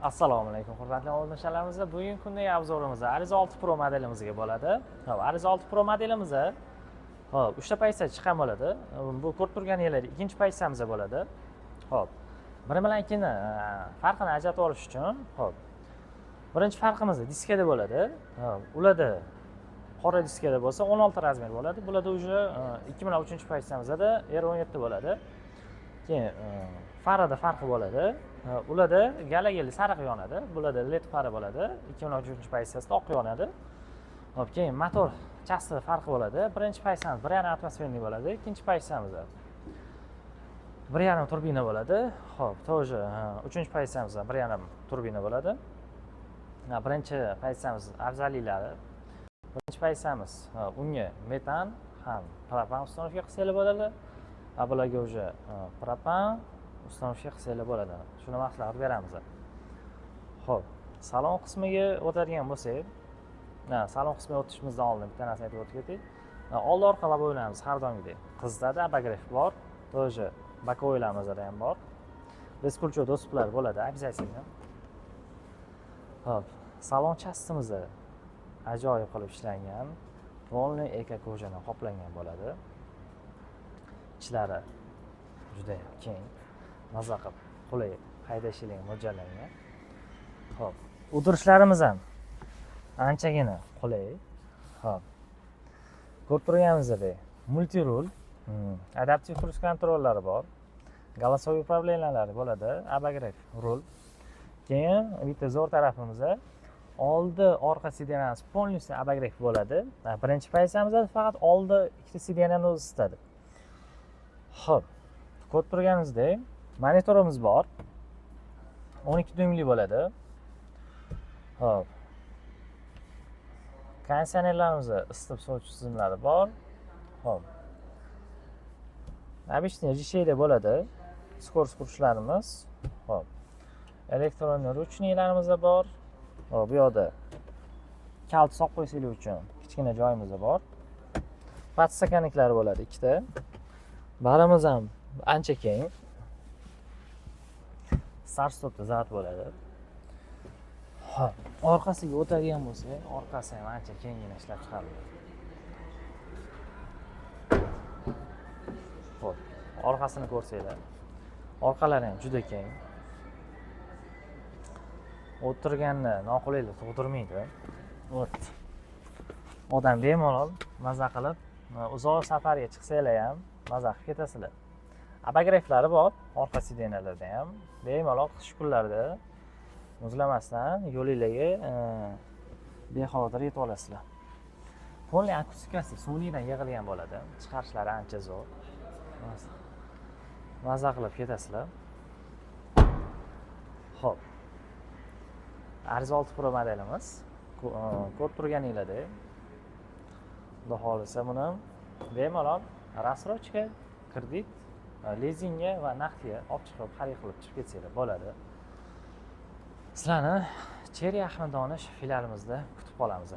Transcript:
Assalomu alaykum, hurmatli obunachilarimiz. Bugungi kundagi обзор imiz Arrizo 6 Pro modelimizga bo'ladi. Xo'p, Arrizo 6 Pro modelimiz, xo'p, uchta pozitsiya chiqqan bo'ladi. Bu ko'rib turganinglar ikkinchi pozitsiyamiz bo'ladi. Xo'p, biri bilan ikkini farqini ajratib olish uchun, xo'p, birinchi farqimiz diskada bo'ladi. Xo'p, ularda qora diskada bo'lsa 16 размер bo'ladi. Bularda уже 2 bilan uchinchi pozitsiyamizda R17 bo'ladi. Keyin farada farqi bo'ladi. Ularda galogenli sariq yonadi, bularda LED fara bo'ladi. Ikki bilan uchinchi pozitsiyasida oq yonadi. Xo'p, keyin motor части farqi bo'ladi. Birinchi pozitsiyamiz 1,5 атмосферный bo'ladi, ikkinchi pozitsiyamizda 1,5 turbina bo'ladi. Xo'p, тоже uchinchi pozitsiyamizda 1,5 turbina bo'ladi. Birinchi pozitsiyamiz afzalliklari: birinchi pozitsiyamiz unga metan ham propan установка qilsanglar bo'ladi, a bularga уже propan установка qilsanglar bo'ladi. Shuni maslahat beramiz. Xo'p, salon qismiga o'tadigan bo'lsak, salon qismiga o'tishimizdan oldin bitta narsa aytib o'tib ketay. Oldi orqa лобовой larimiz har doimgidek qizitadi, обогрев bor, тоже боковой larimizda ham bor. Бесключевой доступ lar bo'ladi обязательно. Xo'p, salon часть imizda ajoyib qilib ishlangan, полный эко кожа dan qoplangan bo'ladi. Ichlari judayam keng, maza qilib qulay haydashlikka mo'ljallangan. Xo'p, o'tirishlarimiz ham anchagina qulay. Xo'p, ko'rib turganimizdek, мультируль, адаптив круиз контроль lari bor, голосовой управления lari bo'ladi, обогрев rul. Keyin bitta zo'r tarafimiz: oldi orqa сиденья miz полностью обогрев bo'ladi. Birinchi pozitsiyamizda faqat oldi ikkita сиденья ni o'zi isitadi. Xo'p, ko'rib turganingizdek, monitorimiz bor, 12 dyuymli bo'ladi. Xo'p, konditsionerlarimizni isitib sovutish tizimlari bor. Xo'p, обычный решение bo'ladi, скорость qurishlarimiz. Xo'p, электронный ручник larimiz bor. Xo'p, bu yoqda kalit solib qo'yishlik uchun kichkina joyimiz bor. Подстаканник lari bo'ladi ikkita. Barimiz ham ancha keng. Start stopda zavod bo'ladi. Xo'p, orqasiga o'tadigan bo'lsak, orqasi ham ancha kenggina ishlab chiqarilgan. Xo'p, orqasini ko'rsanglar, orqalari ham juda keng. O'tirganda noqulaylik tug'dirmaydi. Вот. Odam bemalol maza qilib, uzoq safarga chiqsanglar ham maza qilib ketasizlar. Обогрев lari bor orqa сиденья larda ham. Bemalol qish kunlarida muzlamasdan yo'linglarga bexavotir yetib olasizlar. Полный akustikasi sun'iydan yig'ilgan bo'ladi. Chiqarishlari ancha zo'r. Maza qilib ketasizlar. Xo'p. Arrizo 6 Pro modelimiz ko'rib turganinglardek, Xudo xohlasa, buni bemalol рассрочка, kredit, lizingga va naqdga olib chiqib, xarid qilib chiqib ketsanglar bo'ladi. Sizlarni Chery Ahmad Donish filialimizda kutib qolamiz.